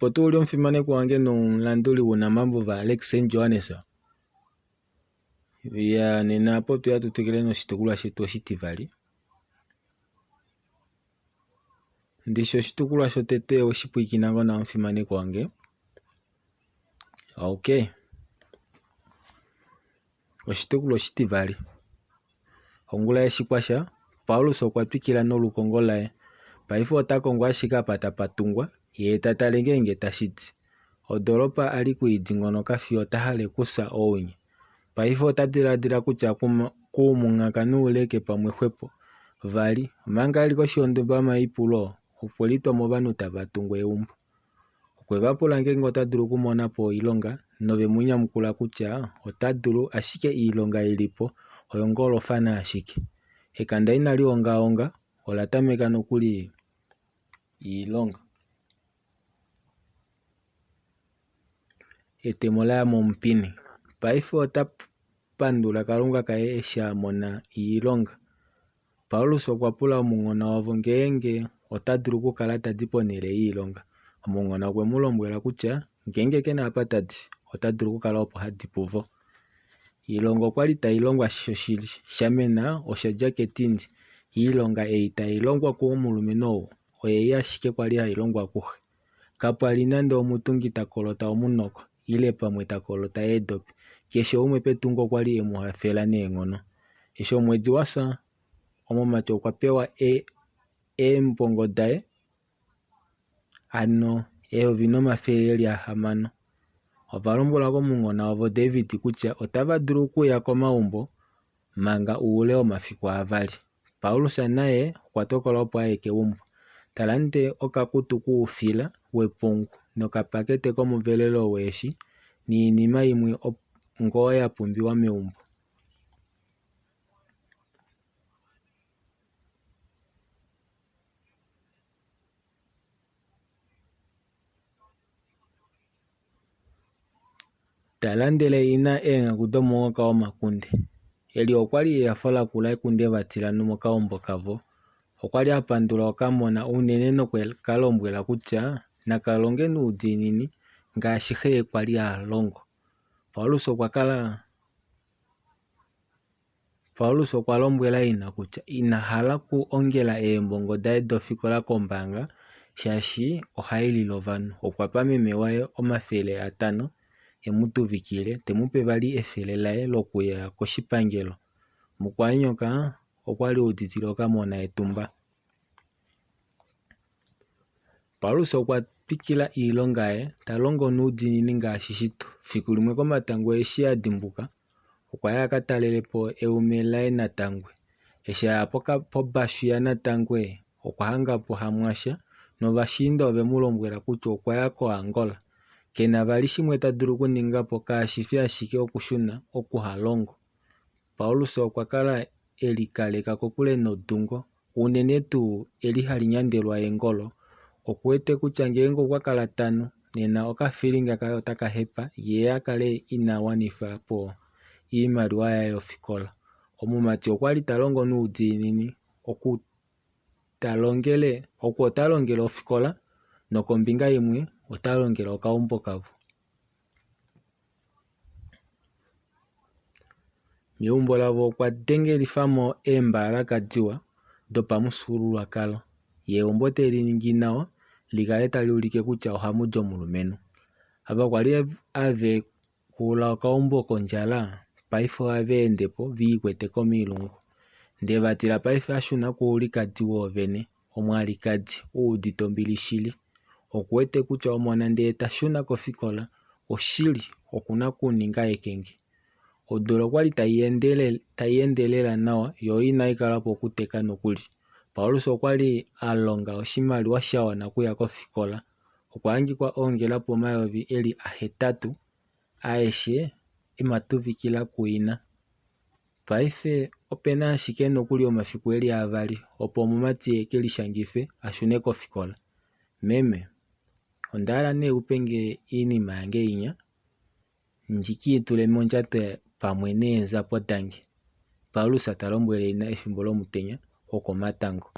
Opo tuu uli omufimanekwa wange nomulanduli wounamambo vaAlex Johannes. Ya nena apo tweya tu twikile noshitukulwa shetu oshitivali. Ndishi oshitukulwa shotete oweshi pwilikina ngoo nawa omufimanekwa wange? Okay. Oshitukulwa oshitivali. Ongula eshi kwasha, Paulus okwa twikila nolukongo laye. Paife ota kongo ashike apa tapa tungwa, yee ta tale ngeenge tashi di. Odoolopa a li kuidingonoka fiyo ta hale kufya ounye. Paife ota dilaadila kutya kuumunghaka nuuleke pamwe xwepo. Vali, omanga e li koshi yonduba yomaipulo, okwe litwa movanhu tava tungu eumbo. Okwe va pula ngeenge ota dulu okumona po oilonga nove mu nyamukula kutya ota dulu ashike oilonga i li po oyongolofana ashike. Ekanda inali ongaonga, ola tameka nokuli oilonga. Etemo la ya momupini. Paife ota pandula Kalunga kaye eshi a mona oilonga. Paulus okwa pula omunghona wavo ngeenge ota dulu okukala ta di ponhele yoilonga. Omunghona okwe mu lombwela kutya ngeenge ke na apa ta di, ota dulu okukala opo ha di puvo. Oilonga okwa li tai longwa shoshili, shamena osha dja ketindi. Oilonga ei tai longwa komulumenhu ou oyei ashike kwa li hai longwa kuxe. Kapwa li nande omutungi ta kolota omunoko ile pamwe ta kolota eedopi. Keshe umwe petungo okwa li e mu hafela neenghono. Eshi omwedi wa fya, omumati okwa pewa eembongo daye, hano 1600. Ova lombwelwa komunghona wavo David kutya otava dulu okuya komaumbo manga oule womafiku avali. Paulus naye okwa tokola opo a ye keumbo, ta lande okakutu koufila wepungu nokapakete komuvelelo weeshi noinima imwe ngoo ya pumbiwa meumbo. Ta landele ina eenghaku domuhoka womakunde. Eli okwa li ehafo lakula ekunde vatila mokaumbo kavo. Okwa li a pandula okamona unene nokwe ka lombwela kutya naka longe noudiinini ngaashi xe kwa li ha longo. Paulus okwa kala Paulus okwa lombwela ina kutya ina hala okuongela eembongo daye dofikola kombaanga shaashi ohai lile ovanhu. Okwa pa meme waye 500 e mu tuvikile, te mu pe vali 100 laye lokuya koshipangelo. Mukwaanyoka okwa li e uditile okamona etumba. Paulus okwa twikila oilonga yaye, ta longo noudiinini ngaashi shito. Fiku limwe komatango eshi a dimbuka, okwa ya a ka talele po eume laye Natangwe. Eshi a ya pobashu yaNatangwe, okwa hanga po Hamwasha novashiinda ove mu lombwela kutya okwa ya koAngola. Ke na vali shimwe ta dulu okuninga po kashi fi ashike okushuna oku ha longo. Paulus okwa kala e likaleka kokule nodungo, unene tuu eli hali nyandelwa eengolo. Oku wete kutya ngeenge okwa kala ta nu, nena okafilinga kaye otaka hepa ye a kale ina wanifa po oimaliwa yaye yofikola. Omumati okwa li ta longo noudiinini oku ta longele oku ota longele ofikola nokombinga imwe ota longele okaumbo kavo. Meumbo lavo okwa dengelifa mo eembalaka diwa dopamufyuululwakalo, ye eumbo te li ningi nawa li kale tali ulike kutya ohamu di omulumenhu. Ava kwa li have kuula okaumbo kondjala paife ohava ende po ve ikwete komilungu. Ndevatila paife a shuna koulikadi woovene, omwalikadi u udite ombili shili. Oku wete kutya omona ndee ta shuna kofikola oshili oku na okuninga ekenge. Odula okwa li tai ende lela nawa yo inai kala po okuteka nokuli. Paulus okwa li a longa oshimaliwa sha wana okuya kofikola. Okwa hangikwa a ongela po 8000 aeshe e ma tuvikila kuina. Paife ope na ashike nokuli omafiku e li avali opo omumati e ke lishangife a shune kofikola. Meme, onda hala nee u pe nge oinima yange inya ndi ke i tule mondjato pamwe neenzapo dange, Paulus ta lombwele ina efimbo lomutenya wokomatango.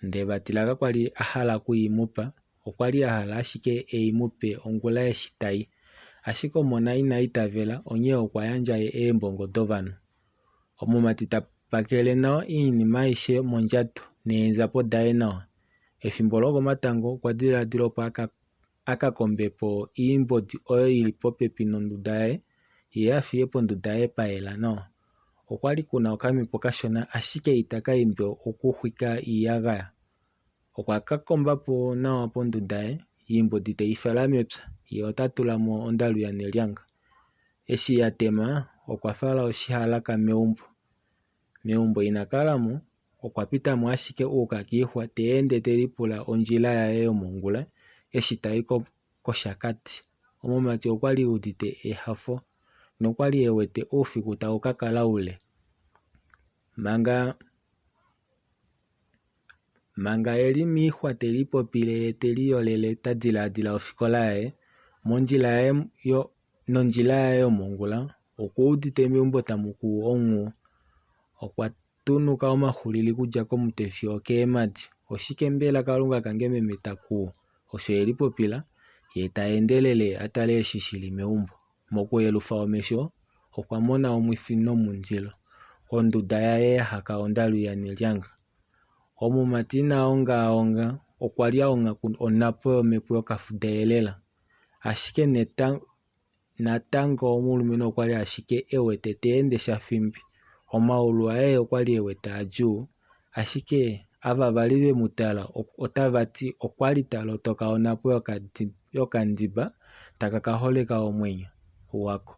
Ndevatila kakwa li a hala oku i mu pa. Okwa li a hala ashike e i mu pe ongula eshi ta i. Ashike omona ina itavela onghee okwa yandja eembongo dovanhu. Omumati ta pakele nawa oinima aishe mondjato neendjapo daye nawa. Efimbo lokomatango okwa diladila opo a ka kombe po oimbodi oyo i li popepi nonduda yaye, ye a fiye ponduda yaye pa yela nawa. Okwa li ku na okamhepo kashona ashike itaka imbi okuxwika oiyagaya. Okwa ka komba po nawa ponduda yaye, oimbodi te i fala mepya, ye ota tula mo ondalu yanelyanga. Eshi ya tema, okwa fala oshihalaka meumbo. Meumbo ina kala mo, okwa pita mo ashike a uka kiixwa ta ende te lipula ondjila yaye yomongula eshi ta i kOshakati. Omumati okwa li e udite ehafo nokwa li e wete oufiku tau ka kala ule. Manga Manga e li moixwa te lipopile ye te liyolele ta dilaadila ofikola yaye, mondjila yaye nondjila yaye yomongula, okwa udite meumbo tamu kuu onghuwo. Okwa tunuka omaxulili okudja komutwe fiyo okeemhadi. Oshike mbela Kalunga kange meme ta kuu? Osho e lipopila, ye ta endelele a tale eshi shi li meumbo. Mokuyelufa omesho, okwa mona omwifi nomundilo. Onduda yaye ya haka ondalu yanelyanga. Omumati ina ongaonga, okwa lya onghaku onhapo yomhepo yokafudaelela. Ashike natango omulumenhu okwa li ashike e wete ta ende sha fimbi. Omaulu aye okwa li e wete adjuu, ashike ava va li ve mu tala otava ti okwa li ta lotoka onhapo yokandiba taka ka holeka omwenyo wako.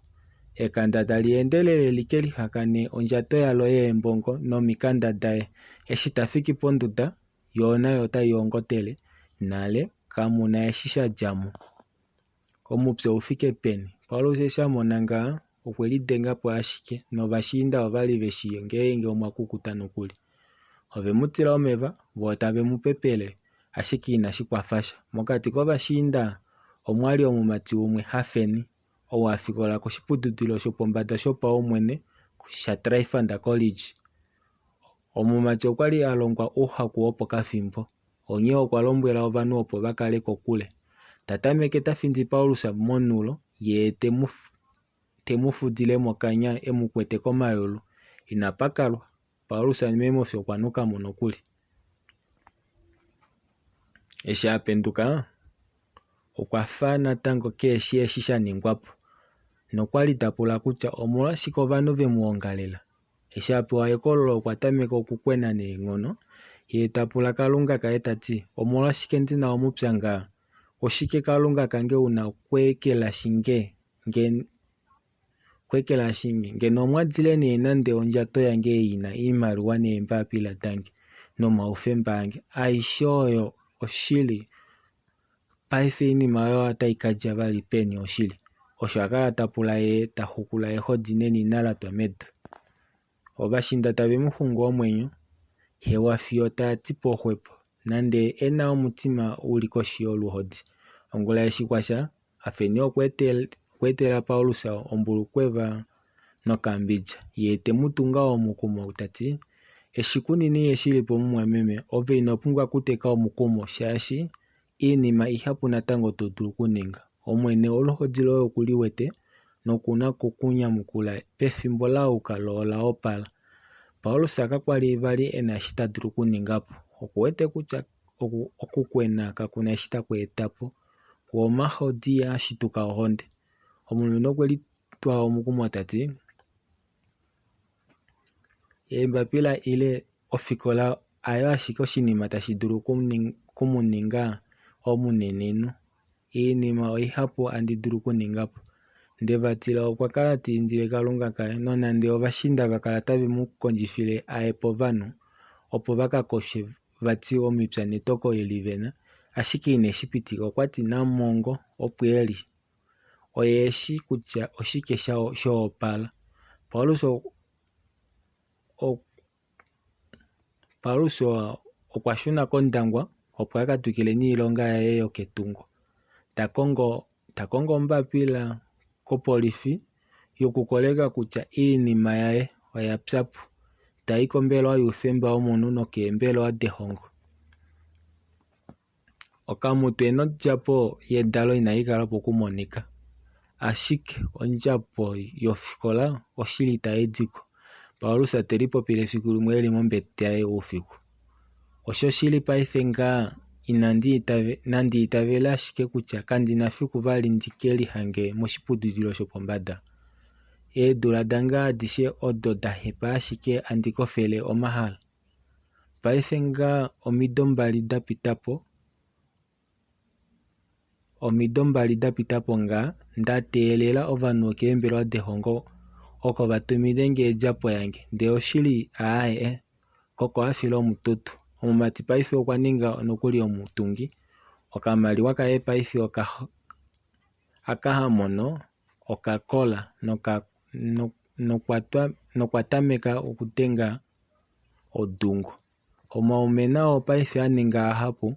Ekanda tali endelele li ke lihakane ondjato yalo yeembongo nomikanda daye. Eshi ta fiki ponduda, yo nayo otai ongotele nale, kamu na eshi sha dja mo. Omupya ou fike peni? Paulus eshi a mona ngaha, okwe lidenga po ashike, novashiinda ova li ve shii ngeenge omwa kukuta nokuli. Ove mu tila omeva, vo tave mu pepele, ashike inashi kwafa sha. Mokati kovashiinda omwa li omumati umwe, Hafeni, ou a fikola koshiputudilo shopombada shopaumwene shaTryfanda College. Omumati okwa li a longwa ouhaku wopokafimbo. Onghee okwa lombwela ovanhu opo va kale kokule. Ta tameke ta findi Paulus monulo, ye te mu te mu fudile mokanya e mu kwete komayulu. Inapa kalwa, Paulus meemhofi okwa nuka mo nokuli. Eshi a penduka, okwa fa natango kee shii eshi sha ningwa po, nokwa li ta pula kutya omolwashike ovanhu ve mu ongalela. Eshi a pewa ekololo okwa tameka okukwena neenghono, ye ta pula Kalunga kaye ta ti, Omolwashike ndi na omupya ngaha? Oshike Kalunga kange u na okweekelashi nge? Okweekelashi nge? Ngeno omwa dile nee nande ondjato yange ei i na oimaliwa neembapila dange nomaufemba ange, aishe oyo oshili. Paife oinima oyo otai ka dja vali peni oshili? Osho a kala ta pula ye ta xukula eehodi nenina la twa medu. Ovashiinda tave mu xungu omwenyo, hewa fiyo ta ti po xwepo, nande e na omutima u li koshi yoluhodi. Ongula eshi kwa sha, Hafeni okwa etela Paulus ombulukweva nokambidja, ye te mu tu ngaho omukumo ta ti, Eshi kunini eshi li po mumwameme, ove ino pumbwa okuteka omukumo, shaashi oinima ihapu natango to dulu okuninga. Omwene oluhodi loye oku li wete, noku na oku ku nyamukula pefimbo la yuka lo ola wapala. Paulus kakwa li vali e na eshi ta dulu okuninga po. Oku wete kutya okukwena kaku na eshi taku eta po, wo omahodi ihaa shituka ohonde. Omulumenhu okwe litwa omukumo ta ti, Eembapila ile ofikola hayo ashike oshinima tashi dulu oku mu ninga omunenenhu. Oinima oihapu handi dulu okuninga po. Ndevatila okwa kala ta indile Kalunga kaye nonande ovashiinda va kala tave mu kondjifile a ye povanhu opo va ka koshe vati omipya netoko eli ve na, ashike ine shi pitika. Okwa ti Namgongo opo e li oye e shi kutya oshike sha opala. Paulus okwa shuna kOndangwa opo a ka twikile niilonga yaye yoketungo. Ta kongo ombapila kopolifi yokukoleka kutya iinima yaye oya pya po. Ta i kombelewa youfemba womunhu nokeembelewa dehongo. Okamutwe nodjapo yedalo inai kala po okumonika, ashike ondjapo yofikola oshili tai diko. Paulus te lipopile efiku limwe e li mombete yaye oufiku. Oshoshili paife ngaa nandi itavele ashike kutya kandi na fiku vali ndi ke lihange moshiputudilo shopombada. Eedula dange adishe odo da hepa ashike andi kofele omahala. Paife ngaa omido mbali da pita po Omido mbali da pita po ngaa nda teelela ovanhu keembelewa dehongo oko va tumine nge odjapo yange ndee oshili aaye koko a fila omututu. Omumati paife okwa ninga nokuli omutungi. Okamaliwa kaye paife aka ha mono oka kola nokwa tameka okudenga odungo. Omaume nao paife a ninga ahapu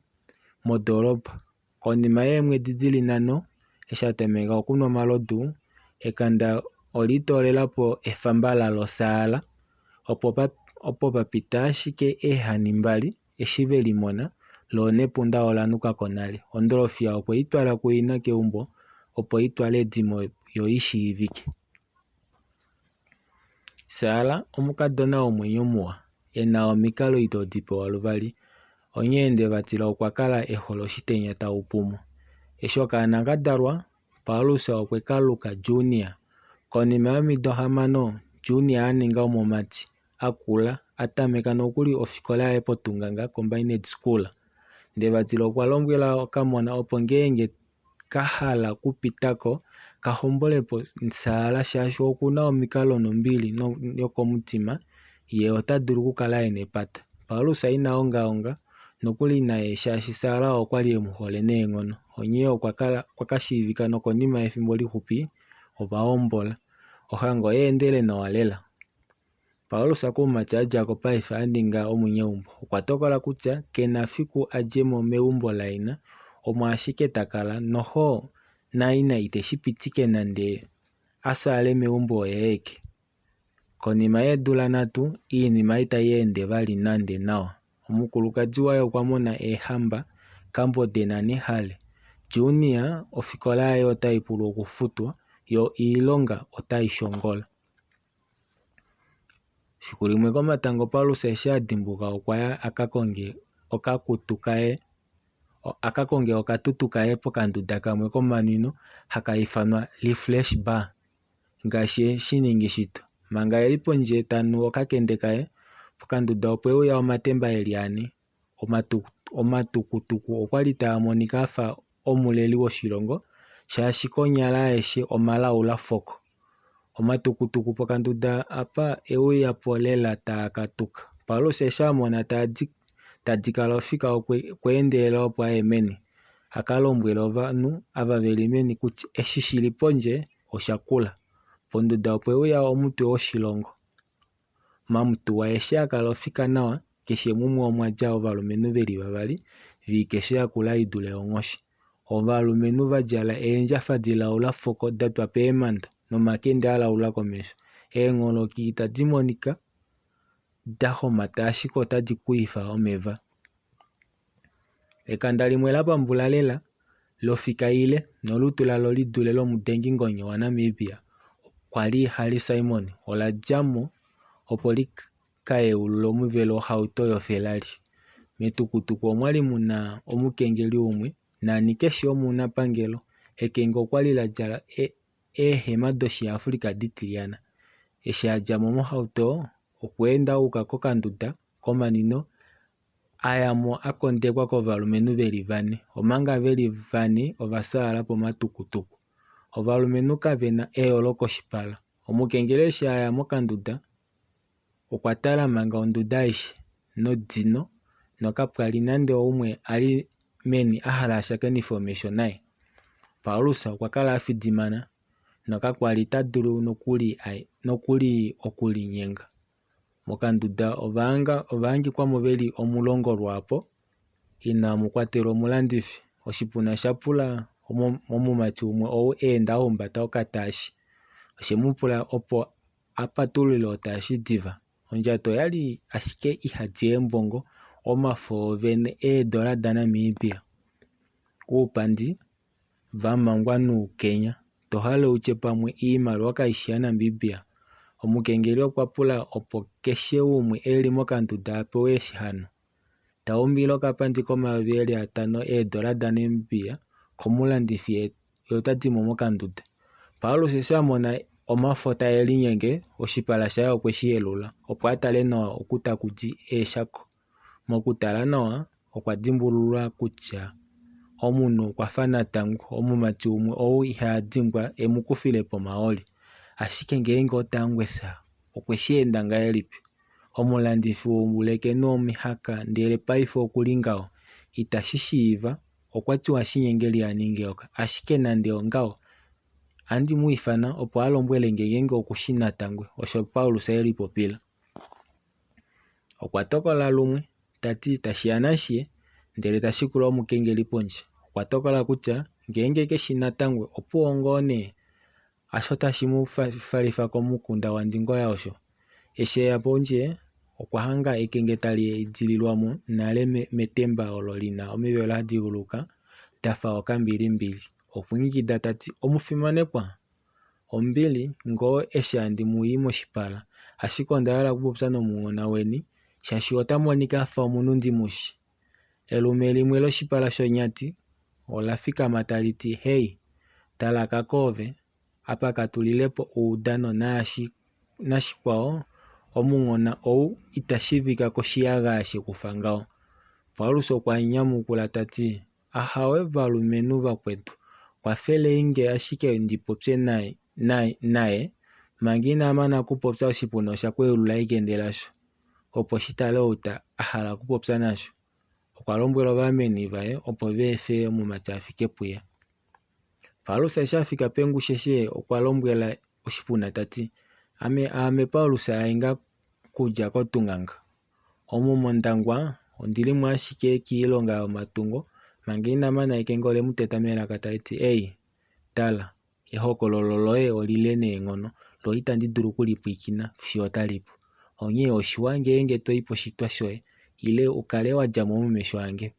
modoolopa. Konima yeemwedi di li nhano eshi a tameka okunwa omalodu, ekanda ole litoolela po efambala losaala opo pa pita ashike eehani mbali eshi ve limona loo nepunda ola nuka ko nale. Ondolofiya okwe i twala kuina keumbo opo i twale edimo yo i shiivike. Saala omukadona womwenyo muwa, e na omikalo ito di pewa luvali. Onghee Ndevatila okwa kala e hole oshitenya tau pumu. Eshi okaana ka dalwa, Paulus okwe ka luka Junior. Konima yomido hamano, Junior a ninga omumati a kula, a tameka nokuli ofikola yaye poTunganga Combined School. Ndevatila okwa lombwela okamona opo ngeenge ka hala okupita ko ka hombole po Saala shaashi oku na omikalo nombili yokomutima ye ota dulu okukala e na epata. Paulus ina ongaonga nokuli naye shaashi Saala okwa li e mu hole neenghono. Onghee okwa ka shiivika nokonima yefimbo lixupi ova hombola. Ohango oya endele nawa lela. Paulus koumati a dja ko paife a ninga omunyeumbo. Okwa tokola kutya ke na fiku a dje mo meumbo laina, omo ashike ta kala noho naina ite shi pitike nande a fyaale meumbo oye aeke. Konima yeedula nhatu, oinima itai ende vali nande nawa. Omukulukadi waye okwa mona eehamba, Kambonde naNehale. Junior ofikola yaye otai pulwa okufutwa, yo oilonga otai shongola. Fiku limwe komatango Paulus eshi a dimbuka okwa ya a ka konge okakutu kaye a ka konge okatutu kaye pokanduda kamwe komanwino haka ifanwa Refresh Bar ngaashi e shi ningi shito. Manga e li pondje ta nu okakende kaye, pokanduda opwe uya omatemba e li ane. Omatukutuku okwa li taa monika a fa omuleli woshilongo shaashi konyala aeshe omalaula foko. Omatukutuku pokanduda apa e uya po lela taa katuka. Paulus eshi a mona tadi kala ofika okwa endelela opo a ye meni a ka lombwele ovanhu ava ve li meni kutya eshi shi li pondje osha kula. Ponduda opwe uya omutwe woshilongo. Mamutuwa eshi a kala ofika nawa, keshe mumwe omwa dja ovalumenhu ve li vavali viikeshe ya kula i dule onghoshi. Ovalumenhu va djala eendjafa dilaula foko da twa peemhando nomakende alaula komesho. Eengholoki itadi monika da homata ashike otadi kuifa omeva. Ekanda limwe la pambula lela lofika ile nolutu lalo li dule lomudengingonyo waNamibia kwa li Harry Simon ola dja mo opo li ka yeulule omuvelo wohauto yoFerrari. Metukutuku omwali mu na omukengeli umwe nani keshi omunapangelo. Ekenge okwali la djala eehema dOshiafrika ditilyana. Eshi a dja mo mohauto okwa enda a yuka kokanduda komanwino a ya mo a kondekwa kovalumenhu ve li vane, omanga ve li vane ova fyaala pomatukutuku. Ovalumenhu kave na eyooloko koshipala. Omukengeli eshi a ya mokanduda okwa tala manga onduda aishe nodino nokapwa li nande oumwe a li meni a hala a shakenife omesho naye. Paulus okwa kala a fidimana nokakwa li ta dulu nokuli okulinyenga. Mokanduda ova hangikwamo ve li omulongo lwaapo inamu kwatelwa omulandifi. Oshipuna osha pula omumati umwe ou a enda a humbata okataashi. Oshe mu pula opo a patulule otaashi diva. Ondjato oyali ashike ihadi eembongo, omafo oovene eedola daNamibia. Uupandi va mangwa nuukenya to hale utye pamwe iimaliwa kaishi yaNamibia. Omukengeli okwa pula opo keshe umwe eli mokanduda a pewe eshi hano. Ta umbile okapandi ko5000 eedola daNamibia komulandifi ye ota dimo mokanduda. Paulus eshi a mona omafo tae linyenge, oshipala shaye okwe shi yelula opo a tale nawa oku taku di eeshako. Mokutala nawa okwa dimbulula kutya omunhu okwa fa Natangwe, omumati umwe ou iha dimbwa e mu kufile pomahooli. Ashike ngeenge oTangwesa okwe shi enda ngahelipi? Omulandifi wouleke nomihaka ndele paife oku li ngaho? Itashi shiiva, okwa tiwa Shinyengeli a ninge eyoka. Ashike nande ongaho, ohandi mu ifana opo a lombwele nge ngeenge oku shi Natangwe, osho Paulus e lipopila. Okwa tokola lumwe, ta ti tashi ya nashi ye, ndele ta shikula omukengeli pondje. Okwa tokola kutya ngeenge ke shi Natangwe opuwo ngoo nee. Hasho tashi mu falifa komukunda waNdingoya osho. Eshi e ya pondje, okwa hanga ekenge tali idililwa mo nale metemba olo li na omivelo hadi yeuluka da fa okambilimbili. Okwa ingida ta ti, Omufimanekwa! Ombili ngoo eshi handi mu i moshipala, ashike onda hala okupopya nomunghona weni, shaashi ota monika a fa omunhu ndi mu shi. Elume limwe loshipala shonyati ola fikama tali ti, Hei, tala ka koove, apa katu lile po oudano naashi nashikwao, omunghona ou ita shiivika koshiyagaya shekufa ngaho. Paulus okwa nyamukula ta ti, Ahawe valumenhu vakwetu, kwafelei nge ashike ndi popye naye. Manga ina mana okupopya oshipuna osha kweyulula ekende lasho opo shi tale ou a hala okupopya nasho. Okwa lombwela ovaameni vaye opo va efe omumati a fike puye. Paulus eshi a fika pengusheshe okwa lombwela oshipuna ta ti, Ame aame Paulus Hainga kudja koTunganga. Omu mOndangwa ondi li mo ashike kiilonga yomatungo manga ina mana ekenge ole mu teta melaka tali ti, Ei, tala, ehokololo loye olile neenghono, lo itandi dulu oku li pwilikina fiyo otali pu. Onghee oshiwa ngeenge to i poshitwa shoye, ile u kale wa dja mo momesho ange.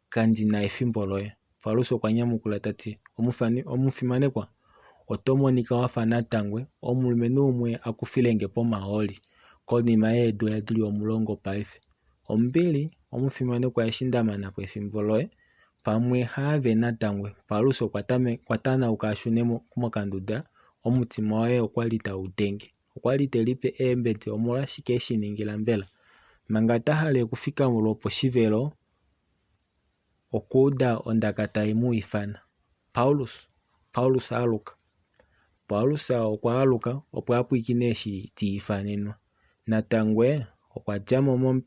Kandi na efimbo loye. Paulus okwa nyamukula ta ti, Omufimanekwa, oto monika wa fa Natangwe, omulumenhu umwe a kufile nge pomahooli konima yeedula di li 10 paife. Ombili, omufimanekwa eshi nda mana po efimbo loye. Pamwe haave Natangwe. Paulus okwa tanauka a shune mokanduda, omutima waye okwa li tau denge. Okwa li te lipe eembedi omolwashike e shi ningila mbela. Manga ta hale okufika lwoposhivelo, okwa uda ondaka tai mu ifana, Paulus, Paulus aluka! Paulus okwa aluka opo a pwilikine eshi ta ifanenwa. Natangwe okwa dja mo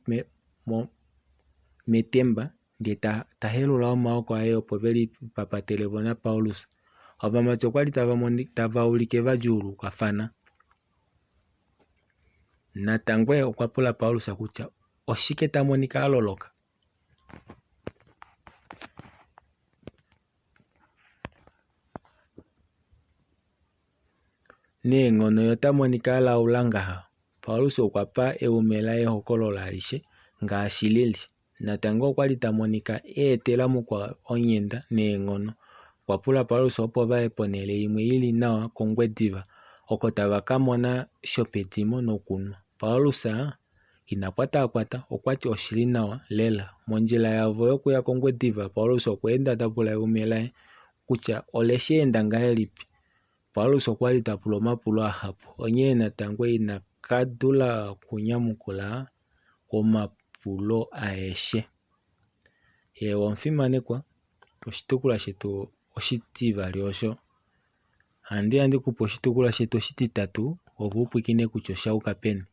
metemba ndee ta helula omaoko aye opo ve lipapatele vo naPaulus. Ovamati okwa li tava ulike va djuulukafana. Natangwe okwa pula Paulus kutya oshike ta monika a loloka. Neenghono ye ota monika a laula ngaha. Paulus okwa pa eume laye ehokololo alishe ngaashi li li. Natango okwa li ta monika e etela mukwao onghenda neenghono. Okwa pula Paulus opo va ye ponhele imwe i li nawa kOngwediva, oko tava ka mona shopedimo nokunwa. Paulus ina kwataakwata, okwa ti oshi li nawa lela. Mondjila yavo yokuya kOngwediva, Paulus okwa enda ta pula eume laye kutya ole shi enda ngahelipi. Paulus okwa li ta pula omapulo ahapu, onghee natango ina ka dula okunyamukula omapulo aeshe. Eewa omufimanekwa, oshitukulwa shetu oshitivali osho. Ohandi ya ndi kupe oshitukulwa shetu oshititatu ove u pwilikine kutya osha yuka peni.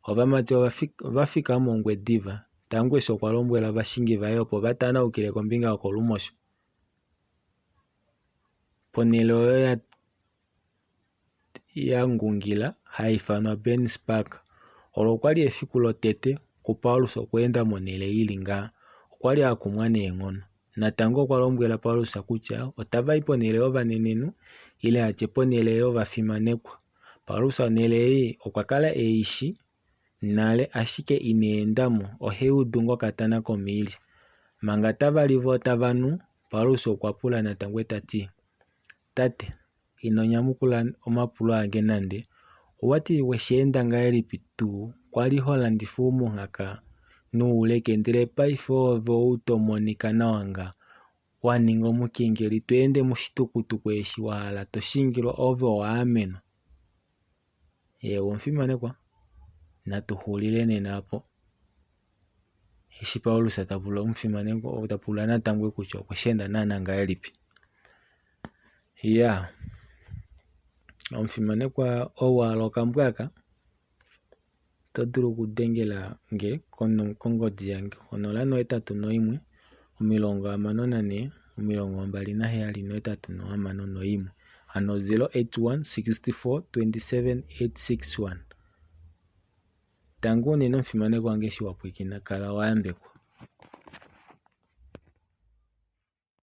Ovamati ova fika mOngwediva. Tangues okwa lombwela ovashingi vaye opo va tanaukile kombinga yokolumosho. Ponhele oyo ya ngungila hai ifanwa Ben's Park. Olo okwa li efiku lotete kuPaulus okweenda monhele i li ngaha. Okwa li a kumwa neenghono. Natango okwa lombwela Paulus kutya otava i ponhele yovanenenhu ile a tye ponhele yovafimanekwa. Paulus onhele ei okwa kala e i shii nale ashike ina enda mo, ohe i udu ngokatana komiilya. Manga tava li vo tava nu, Paulus okwa pula Natangwe ta ti, Tate, ino nyamukula omapulo ange nande. Owa ti we shi enda ngahelipi tuu kwali ho landifa omunghaka nouleke ndele paife oove ou to monika nawa nga wa ninga omukengeli to ende moshitukutuku eshi wa hala to shingilwa ove owa amenwa. Eewa omufimanekwa, natu xulile nena opo. Eshi Paulus ta pula omufimanekwa ta pula Natangwe kutya okwe shi enda naana ngahelipi. Iya, omufimanekwa ou a hala okambwa aka oto dulu okudengela nge kongodi yange 081 64 27 861 hano 081 64 27 861. Tangi unene omufimanekwa wange eshi wa pwilikina kala wa yambekwa.